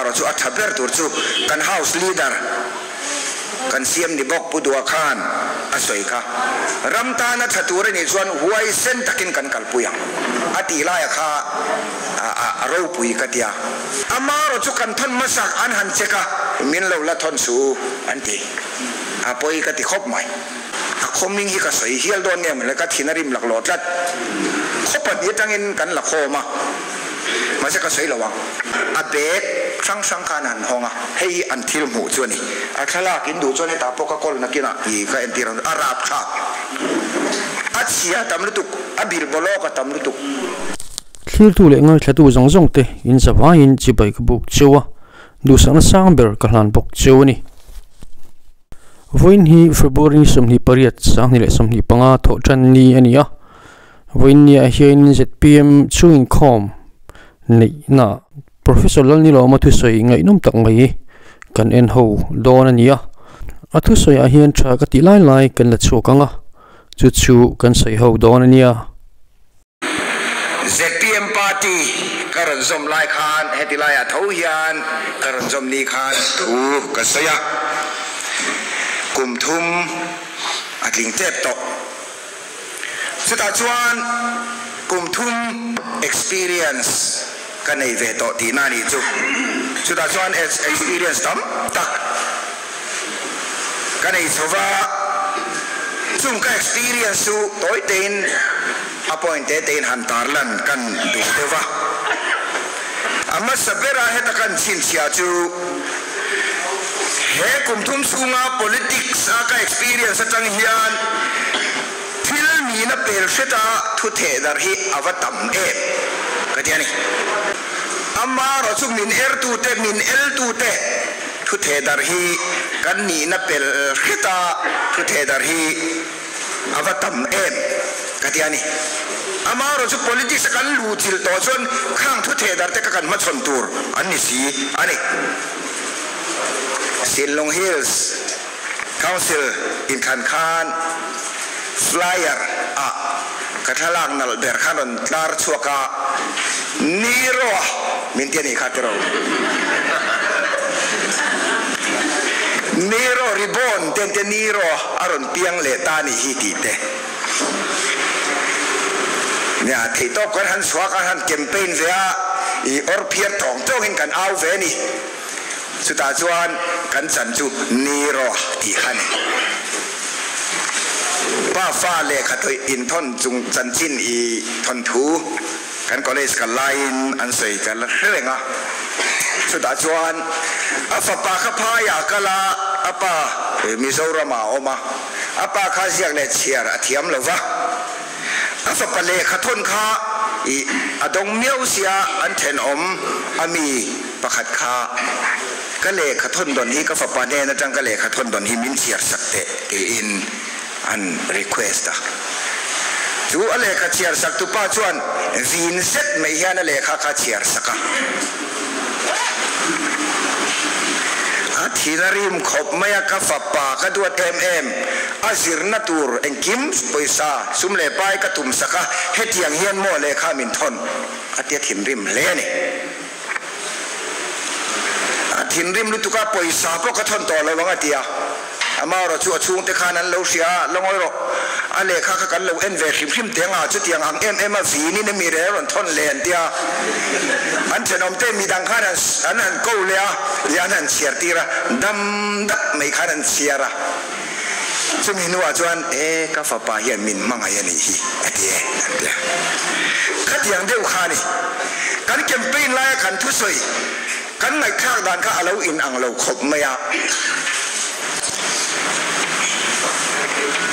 Amarawh chu a tha ber tur chu kan House Leader kan siam ni bawk Pu Dua khan a sawi kha. Ram tana tha tur a nih chuan huaisen takin kan kalpui ang a tih laia kha a ropui ka tia. Amarawh chu kan thawn hmasak an han check a, min lo la thawn suh u an ti. A pawi ka ti khawp mai. A khawming hi ka sawi hial dawn nge mawle ka thin a rim laklawh tlat. Khaw pahnih atangin kan la khawm a, mahse ka sawi lo ang. A bag hrang hrang khan an hawng a, hei hi an thil hmuh chu a ni. A thlalak in duh chuan hetah pawh ka kawl nakinah i ka entir ang, a rap thlak. A chhia tam lutuk, a bil bawlawk a tam lutuk. Thlirtu leh ngaithlatu zawng zawng te in zavaiin chibai ka buk cheu a, duhsakna sang ber ka hlan bawk cheu a ni. Vawiin hi February 28, 2025 thawh tan ni a ni a. Vawiin niah hian zpm chhung inkhawm neihna Professor Lalnilawma thusawi ngaihnawm tak mai kan en ho dawn a ni a. A thusawiah hian tha ka tih lai lai kan la chhuak ang a, chu chu kan sawi ho dawn a nia. Zpm party ka rawn zawm lai khan heti laiah tho hian ka rawn zawm ni khan thu ka sawi a, kum thum a tling tep tawh. Chutah chuan kum thum experience ka nei ve tawh tihna a nih chu. Chutah chuan experience tam tak ka nei chho va, chung ka experience chu tawi tein a point te tein han tarlan kan duh deuh va. A hmasa bera heta kan chhinchhiah chu he kum thum chhunga politics a ka experience atang hian thil nihna pel hreta thu theh darh hi a va tam em ka ti a ni. Amaherawhchu chu min ertute, min eltute thu theh darh hi kan nihna pel hreta thu theh darh hi a va tam em ka ti a ni. Amaherawhchu chu politics a kan luh chilh tawh chuan khang thu theh darh te kha kan hmachhawn tur an ni si a ni. Sinlung Hills Council inthlan khan flyer ah ka thlalak nalh ber khan rawn tlar chhuak a, Nero a min ti a nih kha tiraw? Nero ribbon te an tia Nero a rawn piang leh ta a nih hi tih te. Nia theihtawp kan han chhuak a, han campaign ve a, i awr phiar tawng tawngin kan au ve a ni. Chutah chuan kan chan chu Nero tih kha a ni. Pa fa lehkha tawih inthawn chung chanchin i thawnthu kan college kal laiin an sawi ka la hre reng a. Chutah chuan a fapa kha phaiah a kal a, a pa Mizoramah a awm a, a pa kha ziak leh chhiar a thiam lo va. A fapa lehkha thawn kha i a dawng miau sia an thenawm a mi pakhat kha ka lehkha thawn dawn hi ka fapa hnen atang ka lehkha thawn dawn hi min chhiar sak teh tiin an request a. Chu a lehkha chhiar sak tupa chuan vin zet mai hian a lehkha kha chhiar sak a. A thin a rim khawp mai a, ka fapa ka duat em em, a zirna tur engkim pawisa sum leh pai ka tum sak a, hetiang hian maw lehkha min thawn a tia thinrim hle a ni. A thinrim lutuk a, pawisa pawh ka thawn tawh lo ang a ti a. Amaherawh chu a chhungte khan an lo hria a, la ngawi rawh, a lehkha kha kan lo en ve hrim hrim teng a, chutiang ang em em a vinin emi rel rawn thawn leh an tia. An thenawmte midang khan an han ko leh a, ih an han chhiar tir a, dam dap mai khan an chhiar a. Chumi hnuah chuan, E, ka fapa hian min hmangaih a nih hi, a ti e, an ti a. Khatiang deuh kha a ni. Kan campaign laia kan thusawi. Kan ngaihthlak dan kha a lo in ang lo khawp mai a.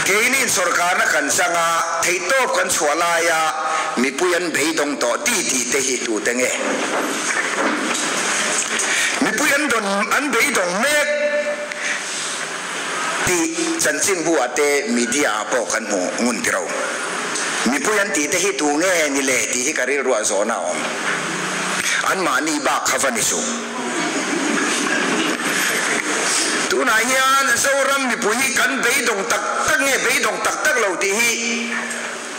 Keiniin sorkarna kan chang a, theihtawp kan chhuah laia mipui an beidawng tawh ti tih te hi tute nge? Mipui an dawn an beidawng mek tih chanchinbu ah te media ah pawh kan hmu ngun tiro. Mipui an tih te hi tu nge ni le tih hi ka rilruah zawhna a awm. Anmahni bak kha va ni suh. Tunah hian Zoram mipui hi kan beidawng tak tak nge beidawng tak tak lo tih hi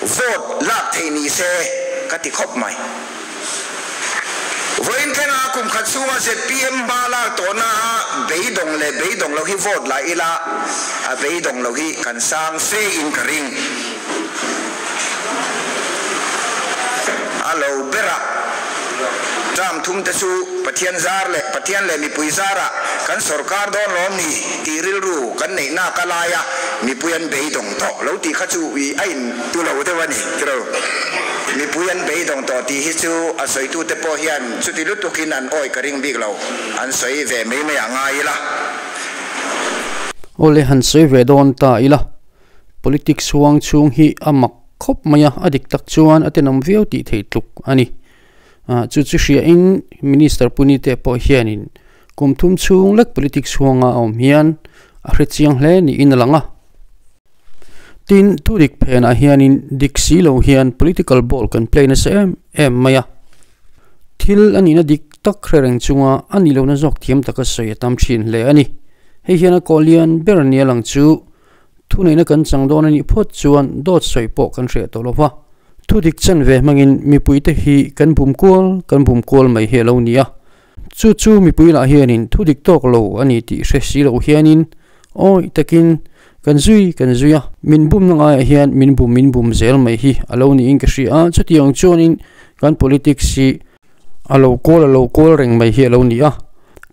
vote lak theih ni se ka ti khawp mai. Vawiin thlenga kum khat chhunga zpm hma lak tawhna a beidawng leh beidawng lo hi vote la ila, a beidawng lo hi kan sang fe in ka ring. A lo berah term thum te chu Pathian zar leh Pathian leh mipui zarah kan sawrkar dawn lawm ni tih rilru kan neih nak a laia mipui an beidawng tawh lo tih kha chu i a in tu lo deuh a ni tiraw. Mipui an beidawng tawh tih hi chu a sawitute pawh hian chuti lutukin an awi ka ring bik lo, an sawi ve mai mai ah ngai ila. Awle han sawi ve dawn ta ila, politics huang chhung hi a mak khawp mai a, a dik tak chuan a tenawm viau tih thei tluk a ni. Chu chu hriain Minister Punite pawh hianin kum thum chhung lek politics huanga a awm hian a hre chiang hle niin a lang a. Tin, thu dik phenah hianin dik si lo hian political ball kan play nasa em em mai a. Thil a nihna dik tak hre reng chunga a nih lohna zawk thiam taka sawi a tam thin hle a ni. Hei hian a kawh lian ber nia lang chu thuneihna kan chang dawn a nih phawt chuan dawt sawi pawh kan hreh tawh lo va. Thu dik chanve hmangin mipuite hi kan bum kual kan bum kual mai hi a lo ni a. Chu chu mipui lah hianin thu dik tawk lo a ni tih hre si lo hianin awi takin kan zui kan zui a, min bumna ngaiah hian min bum min bum zel mai hi a lo niin ka hria a, chutiang chuanin kan politics hi a lo kawl a lo kawl reng mai hi a lo ni a,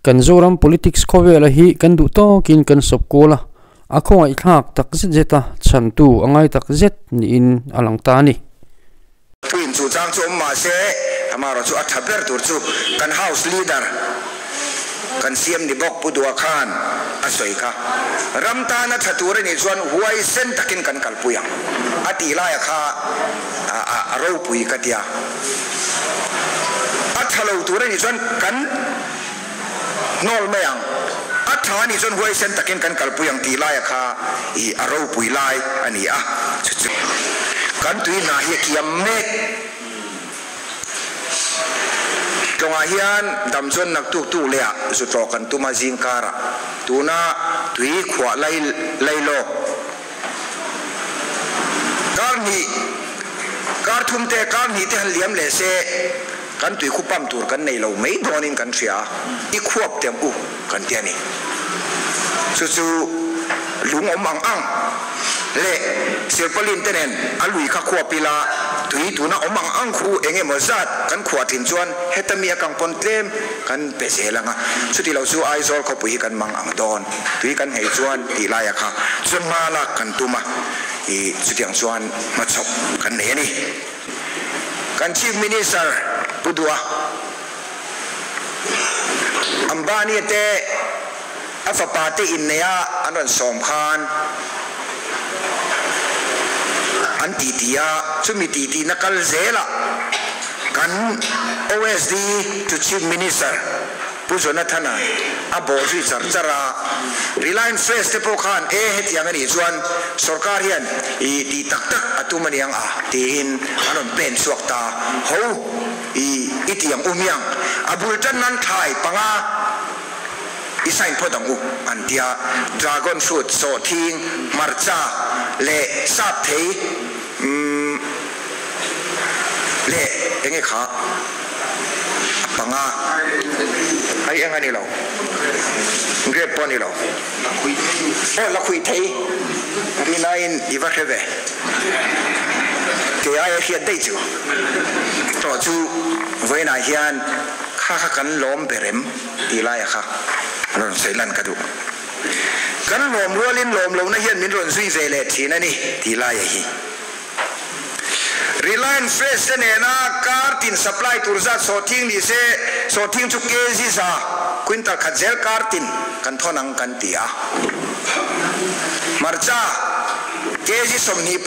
kan Zoram politics khawvela hi kan duh tawkin kan sawp kawl a, a khawngaihthlak tak zet zet a, chhantu a ngai tak zet niin a lang ta a ni. Thuin chu chang chu awm mah se, amaherawh chu a tha ber tur chu kan House Leader kan siam ni bawk Pu Dua khan a sawi kha. Ram tana tha tur a nih chuan huaisen takin kan kalpui ang a tih laia kha a ropui ka tia. A tha lo tur a nih chuan kan hnawl mai ang, a tha a nih chuan huaisen takin kan kalpui ang tih laia kha i a ropui lai a ni a, chu chu kan tui hna hi a kiam mek. Tlawngah hian dam chuan naktuk tuk leh ah zu tlawh kan tum a zing karah tuna tui khuah lai lai lawk kar hnih kar thum te kar hnih te han liam leh se Kan tui khu pump tur kan nei lo mai dawnin kan hria a, i khuap te ang u kan ti a ni. Chu chu lung awm ang ang leh silpaulin te nen a lui kha khuap ila tui tuna awm ang ang khu eng emaw zat kan khuah thin chuan heta mi a kang pawn tlem kan pe zel ang a. Chuti lo chu Aizawl khawpui hi kan mang ang dawn tui kan nghei chuan tih laia kha chuan hma lak kan tum a, i chutiang chuan hmachhawp kan nei a ni. Kan Chief Minister Pu Dua Ambani te a fapa te inneih a an rawn sawm khan an titi a, chumi titi na kal zelah kan OSD to Chief Minister Pu Jonathana a bawh zui char char a, Reliance Fresh te pawh khan e hetiang a nih chuan sorkar hian i tih tak tak a tum a niang a tiin an rawn pen chhuak ta ho i i ti ang u miang a bul tan nan thlai panga i sign phawt ang u an tia dragon fruit sawhthing hmarcha leh sap thei umm leh enge kha a panga ai eng a ni lo grape pawh a ni lo aw la khuih thei rinain i va hre ve kei aia hriat daih chu tawh chu vawiinah hian kha kha kan lawm ber em tih laia kha rawn sawi lan ka duh kan lawm rualin lawm lohna hian min rawn zui ve leh thin a ni tih laia hi. Reliance Fresh te nena kar tin supply tur zat sawhthing ni se, sawhthing chu kg za quintal khat zel kar tin kan thawn ang kan ti a. Hmarcha kg 25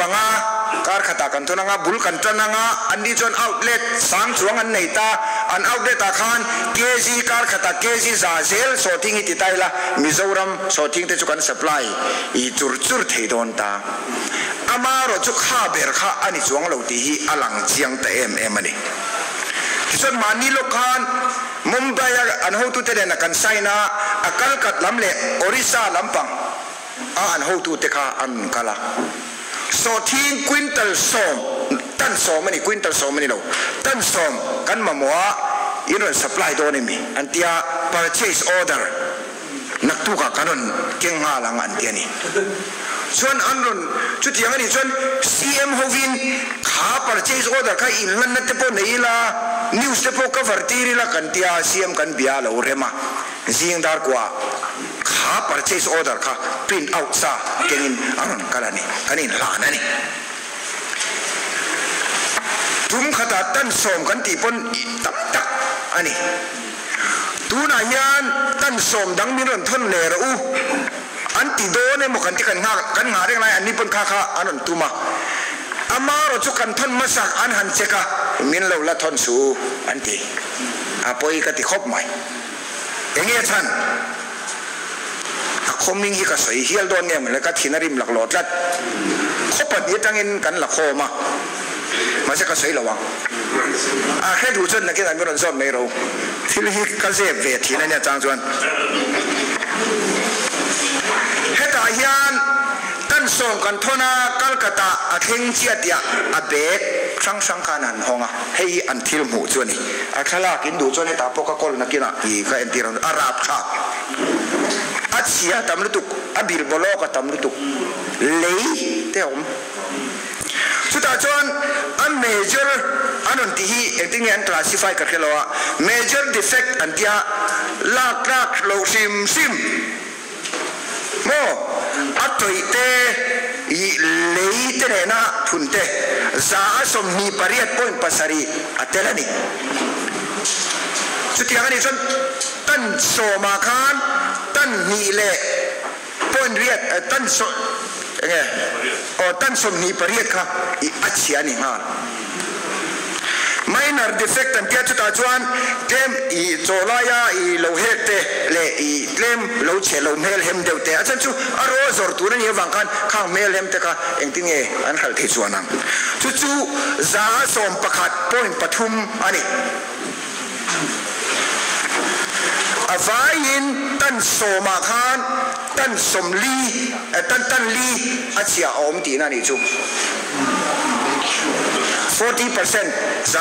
kar khatah kan thawn ang a, bul kan tan ang a, anni chuan outlet sang chuang an nei ta, an outlet ah khan kg kar khatah kg za zel sawhthing hi ti ta ila Mizoram sawhthing te chu kan supply i chur chur thei dawn ta. Amaherawh chu kha ber kha a ni chuang lo tih hi a lang chiang ta em em a ni. Tichuan mahni lawk khan Mumbai-a an hotute nena kan sign a, a Kalkat lam leh Orissa lampang a an hotute kha an kal a. Sawhthing quintal sawm, tan sawm a ni, quintal sawm a ni lo, tan sawm kan mamawh a. In rawn supply dawn emi an tia, purchase order naktukah kan rawn keng nghal ang an ti a ni. Chuan an rawn chutiang a nih chuan CM hovin kha purchase order kha inhlanna te pawh nei ila, news te pawh cover tir ila kan tia, CM kan bia a lo rem a, zing dar kuah kha purchase order kha print out sa kengin a rawn kal a ni, kan inhlan a ni. Tum khatah tan sawm kan tih pawn tam tak a ni. Tunah hian tan sawm dang min rawn thawn leh rawh u an ti dawn emaw kan ti kan nghak kan nghah reng lai an ni pawn kha kha an rawn tum a. Amarawh chu kan thawn hmasak an han check a. Min lo la thawn suh u an ti. A pawi ka ti khawp mai. Enge chhan? A khawming hi ka sawi hial dawn nge mawle, ka thin a rim laklawh tlat. Khaw pahnih atangin kan la khawm a, mahse ka sawi lo ang. A hre duh chuan nakin an min rawn zawt mai ro. Thil hi ka zep ve thin a nia chang chuan. Hetah hian tan sawm kan thawn a, Calcutta a thleng chiah tiah a bag hrang hrang khan an hawng a, hei hi an thil hmuh chu a ni. A thlalak in duh chuan hetah pawh ka kawl nakinah i ka entir ang, a rap thlak. A chhia tam lutuk, a bil bawlawk a tam lutuk, lei te a awm. Chutah chuan a major an rawn tih hi engtin nge an classify ka hre lo a, major defect an tia lak tlak loh hrim hrim maw, a tawih te i lei te nena thun te 28.7 a tel a ni. Chutiang a nih chuan tan sawmah khan tan hnih leh point riat tan saw enge aw tan 28 kha i a chhia a ni nghal. Minor defect an tia chutah chuan tlem i chaw laia i lo hek te leh i tlem lo chhe lo hmel hem deuh te a chhan chu a raw zawr tur a nih avang khan khang hmel hem te kha engtin nge an hralh thei chuan ang. Chu chu 111.3 a ni. A vaiin tan sawmah khan tan sawmli, tan tan li a chhia a awm tihna a nih chu. 40% 40%.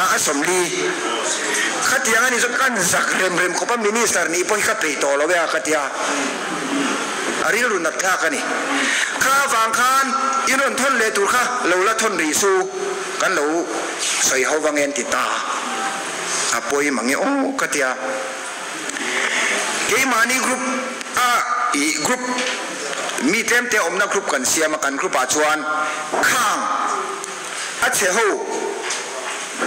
Khatiang a nih chu kan zak rem rem khawp a, Minister nih pawh hi ka peih tawh lo e a ka ti a. A rilru nat thlak a ni. Kha avang khan in rawn thawn leh tur kha lo la thawn rih su. Kan lo sawi ho vang en ti ta a pawi mang e aw ka tia. Keimahni group a ih group mi tlem te awmna group kan siam a kan group ah chuan khang a chhe ho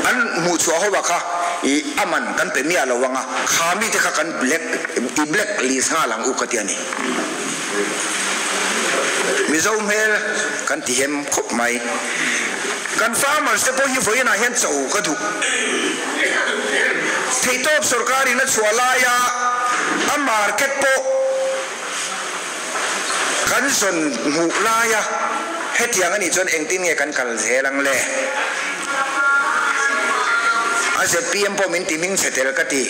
an hmuh chhuah ho ah kha ih a man kan pe miah lo ang a kha mi te kha kan black i black list nghal ang u ka tia ni. Mizo hmel kan ti hem khawp mai. Kan farmers te pawh hi vawiinah hian cho ka duh. Theihtawp sorkarin a chhuah laia a market pawh kan zawn hmuh laia hetiang a nih chuan engtin nge kan kal zel ang le? A zpm pawh min ti hming chhe tel ka ti.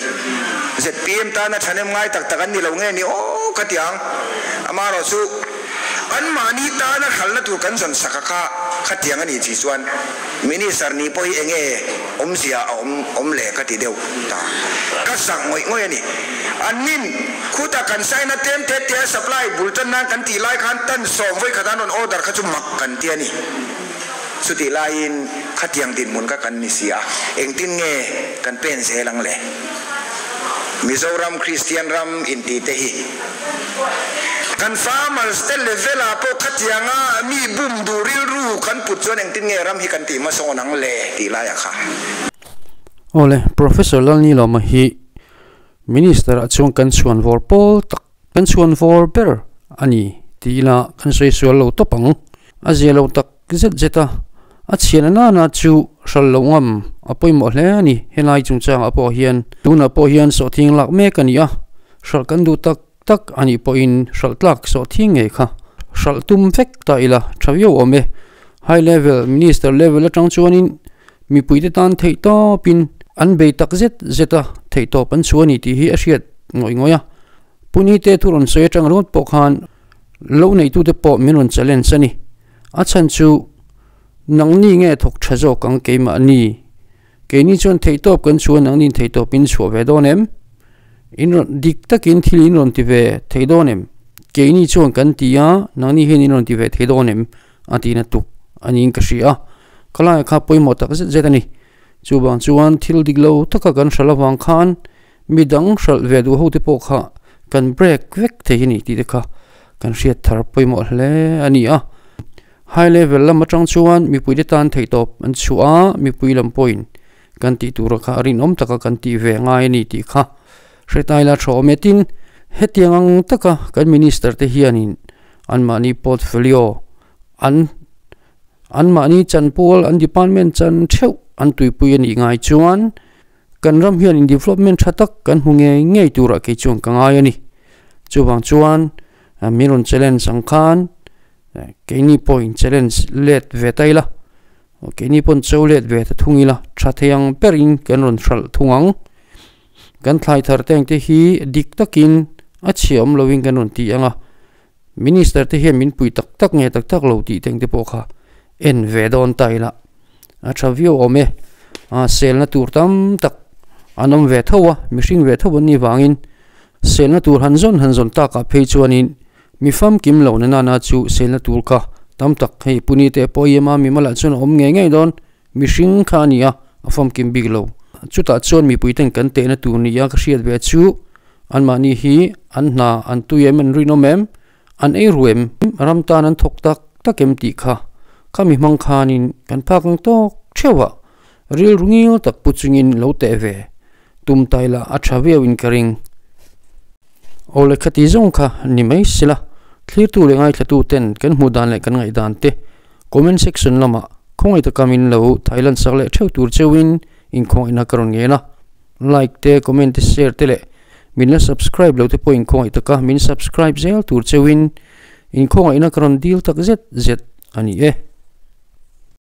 Zpm tana thahnem ngai tak tak an ni lo nge ni aw ka ti ang. Amaherawh chu anmahni tana hralhna tur kan zawn sak a kha khatiang a nih chi chuan Minister nih pawh hi enge awmzia a awm awm le ka ti deuh ta. Ka zak ngawih ngawih a ni. Annin khutah kan sign a tlem te te a supply bul tan nan kan tih lai khan tan sawm vawi khat an rawn order kha chu mak kan ti a ni. Chutih laiin khatiang dinhmun kha kan ni si a, engtin nge kan pen zel ang le? Mizoram Kristian ram inti te hi kan farmers te level ah pawh khatianga mi bum duh rilru kan put chuan engtin nge ram hi kan tih hmasawn ang le tih laiah kha. Awle, Professor Lalnilawma hi Minister ah chuan kan chhuan vawr pawl tak Kan chhuan vawr ber a ni ti ila kan sawi sual lo tawp ang. A zia lo tak zet zet a, a chhian nana chu hral loh ngam a pawimawh hle a ni. Helai chungchangah pawh hian tunah pawh hian sawhthing lak mek a ni a, hralh kan duh tak tak a nih pawhin hralh tlak sawhthing ngei kha hralh tum vek ta ila tha viau awm e. High level, Minister level atang chuanin mipuite tan theihtawpin an bei tak zet zet a, theihtawp an chhuah a ni tih hi a hriat ngawih ngawih a. Punite thu rawn sawi atang ringawt pawh khan lo neitute pawh min rawn challenge a ni. A chhan chu nangni nge thawk tha zawk ang keimahni. Keini chuan theihtawp kan chhuah nangnin theihtawp in chhuah ve dawn em? In rawn dik takin thil in rawn ti ve thei dawn em? Keini chuan kan ti a, nangni hian in rawn ti ve thei dawn em? A tihna tuk a niin ka hria a, ka laiah kha pawimawh tak zet zet a ni. Chuvang chuan thil dik lo taka kan hralh avang khan midang hralh ve duh ho te pawh kha kan break vek thei a ni tih te kha kan hriat thar pawimawh hle a ni a. High level lam atang chuan mipui te tan theihtawp an chhuah a, mipui lam pawhin kan tih tura kha a rinawm taka kan tih ve ngai a ni tih kha hretai la tha awm e. Tin, hetiang ang taka kan minister te hianin anmahni portfolio an Anmahni chanpual an department chan theuh an tuipui a nih ngai chuan kan ram hian in development tha tak kan hmu ngei ngei turah kei chuan ka ngai a ni. Chuvang chuan min rawn challenge ang khan keini pawh in challenge let ve ta ila, keini pawh cho let ve ta thung ila tha thei ang berin kan rawn hralh thung ang. Kan thlai thar te ang te hi dik takin a chhia awm lovin kan rawn ti ang a. Minister te hian min pui tak tak nge tak tak lo tih teng te pawh kha en ve dawn ta ila a tha viau awm e a selna tur tam tak an awm ve tho a mihring ve tho an nih vangin selna tur han zawn han zawn takah phei chuanin mi famkim lo na nana chu selna tur kha tam tak hei puni te pawh i ema mi malah chuan a awm ngei ngei dawn mihring kha a ni a a famkim bik lo chutah chuan mipui ten kan tehna tur ni a ka hriat ve chu Anmahni hi an hna an tui em, an rinawm em, an ei ru em, ram tan an thawk tak tak em tih kha khami hmang khanin kan phak ang tawk theuh a, rilru ngil tak pu chungin lo teh ve tum tai lah a tha viau in ka ring. Aw le khati zawng kha ni mai sela, thlirtu leh ngaithlatu ten kan hmuh dan leh kan ngaihdan te comment section lamah khawngaih taka min lo thailan sak leh theuh tur cheuhin inkhawngaihna ka rawn ngen a. Like te, comment te, share te leh min la subscribe lo te pawh inkhawngaih taka min subscribe zel tur cheuhin inkhawngaihna ka rawn dil tak zet zet a ni e.